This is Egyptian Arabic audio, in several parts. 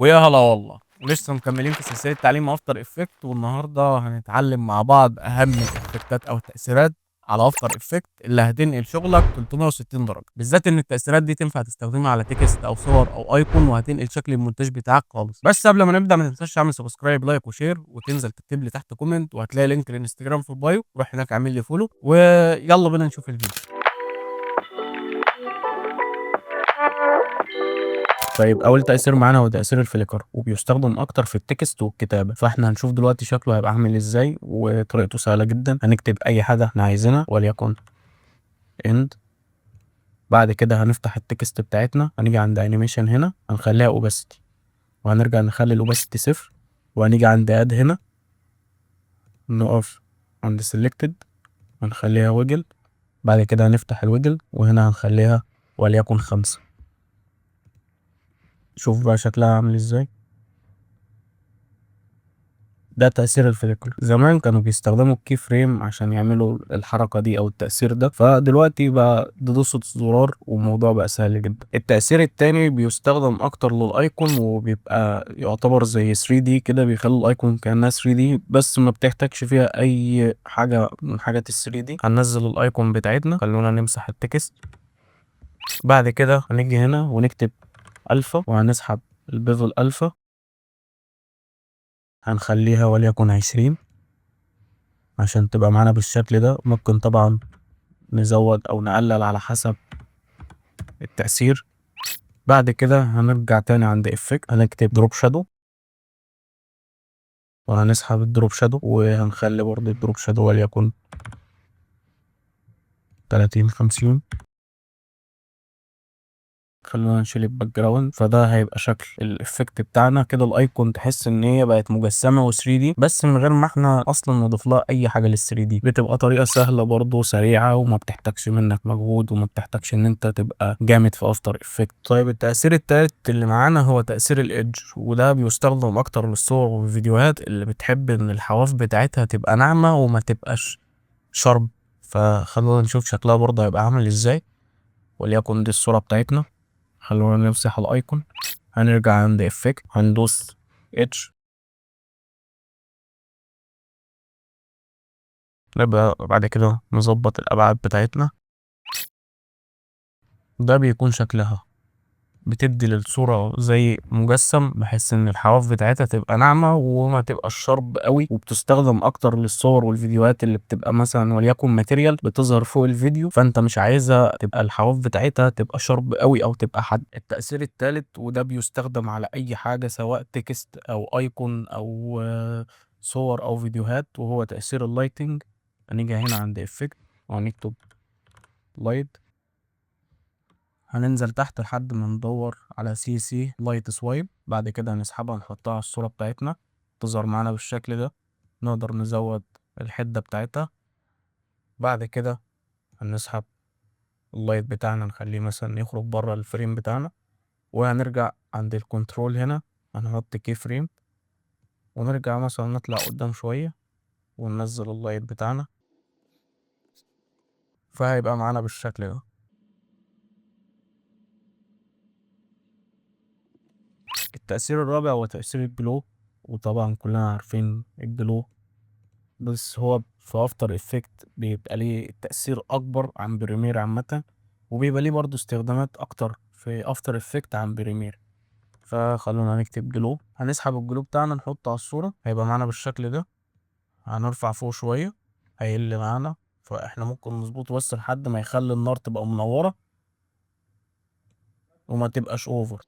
ويا هلا والله، ولسه مكملين في سلسلة تعليم After Effects. والنهارده هنتعلم مع بعض اهم ال effectات او التاثيرات على After Effects اللي هتنقل شغلك 360 درجه، بالذات ان التاثيرات دي تنفع تستخدمها على text او صور او icon، وهتنقل شكل المونتاج بتاعك خالص. بس قبل ما نبدا، ما تنساش تعمل subscribe، like و share، وتنزل تكتب لي تحت comment، وهتلاقي link الانستجرام في ال bio، روح هناك اعمل لي follow، ويلا بينا نشوف الفيديو. طيب، اول تاثير معانا هو تاثير ال flicker، وبيستخدم اكتر في ال text والكتابه. فاحنا هنشوف دلوقتي شكله هيبقى عامل ازاي، وطريقته سهله جدا. هنكتب اي حاجه احنا عايزينها، وليكن end. بعد كده هنفتح ال text بتاعتنا، هنيجي عند animation هنا هنخليها opacity، وهنرجع نخلي ال opacity 0، وهنيجي عند add هنا نقف عند selected هنخليها wiggle. بعد كده هنفتح ال wiggle وهنا هنخليها وليكن 5. شوف بقى شكلها عامل ازاي. ده تأثير ال flicker. زمان كانوا بيستخدموا ال key frame عشان يعملوا الحركة دي او التأثير ده، فدلوقتي بقى دوسة زرار والموضوع بقى سهل جدا. التأثير التاني بيستخدم اكتر لل icon، وبيبقى يعتبر زي 3D كده، بيخلي ال icon كأنها 3D، بس ما بتحتاجش فيها اي حاجة من حاجات ال 3D. هننزل ال icon بتاعتنا، خلونا نمسح ال text. بعد كده هنيجي هنا ونكتب الفا، وهنسحب ال bevel alpha هنخليها وليكن 20 عشان تبقى معانا بالشكل ده. ممكن طبعا نزود او نقلل على حسب التأثير. بعد كده هنرجع تاني عند effect، هنكتب drop shadow، وهنسحب ال drop shadow، وهنخلي برضه ال drop shadow وليكن 30 50. خلونا نشيل ال background. فده هيبقى شكل ال effect بتاعنا كده. ال icon تحس ان هي بقت مجسمه و 3D، بس من غير ما احنا اصلا نضيف لها اي حاجه لل 3D. بتبقى طريقه سهله برضو سريعه، وما بتحتاجش منك مجهود، وما بتحتاجش ان انت تبقى جامد في After Effects. طيب، التاثير التالت اللي معانا هو تاثير ال edge، وده بيستخدم اكتر للصور والفيديوهات اللي بتحب ان الحواف بتاعتها تبقى ناعمه وما تبقاش sharp. فخلونا نشوف شكلها برضه هيبقى عامل ازاي. وليكن دي الصورة بتاعتنا، خلونا نمسح ال icon. هنرجع عند effect، هندوس edge، نبدأ بعد كده نظبط الابعاد بتاعتنا. ده بيكون شكلها، بتدي للصورة زي مجسم، بحيث ان الحواف بتاعتها تبقى ناعمة وما تبقاش sharp قوي. وبتستخدم اكتر للصور والفيديوهات اللي بتبقى مثلا وليكن material بتظهر فوق الفيديو، فانت مش عايزها تبقى الحواف بتاعتها تبقى sharp قوي او تبقى حد. التأثير التالت، وده بيستخدم على اي حاجة سواء text او icon او صور او فيديوهات، وهو تأثير ال lighting. هنيجي هنا عند effect وهنكتب light، هننزل تحت لحد ما ندور على CC light swipe. بعد كده هنسحبها نحطها على الصورة بتاعتنا، تظهر معانا بالشكل ده. نقدر نزود الحدة بتاعتها. بعد كده هنسحب ال light بتاعنا نخليه مثلا يخرج بره ال frame بتاعنا، وهنرجع عند ال control هنا هنحط key frame، ونرجع مثلا نطلع قدام شوية وننزل ال light بتاعنا، فهيبقى معانا بالشكل ده. التأثير الرابع هو تأثير ال glow، وطبعا كلنا عارفين ال glow، بس هو في After Effects بيبقى ليه تأثير اكبر عن Premiere عامة، وبيبقى ليه برضو استخدامات اكتر في After Effects عن Premiere. فخلونا نكتب glow، هنسحب ال glow بتاعنا نحطه على الصورة، هيبقى معانا بالشكل ده. هنرفع فوق شوية هيقل معانا، فاحنا ممكن نظبطه بس لحد ما يخلي النار تبقى منورة وما تبقاش over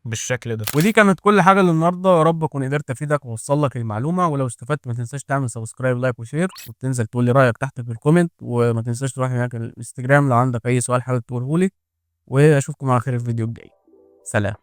بالشكل ده. ودي كانت كل حاجة للنهاردة، يا رب اكون قدرت افيدك واوصل لك المعلومة. ولو استفدت ما تنساش تعمل subscribe، like و share، وتنزل تقول لي رأيك تحت في ال comment، وما تنساش تروح هناك الانستجرام لو عندك اي سؤال حابب تقوله لي. واشوفكم على خير في الفيديو الجاي. سلام.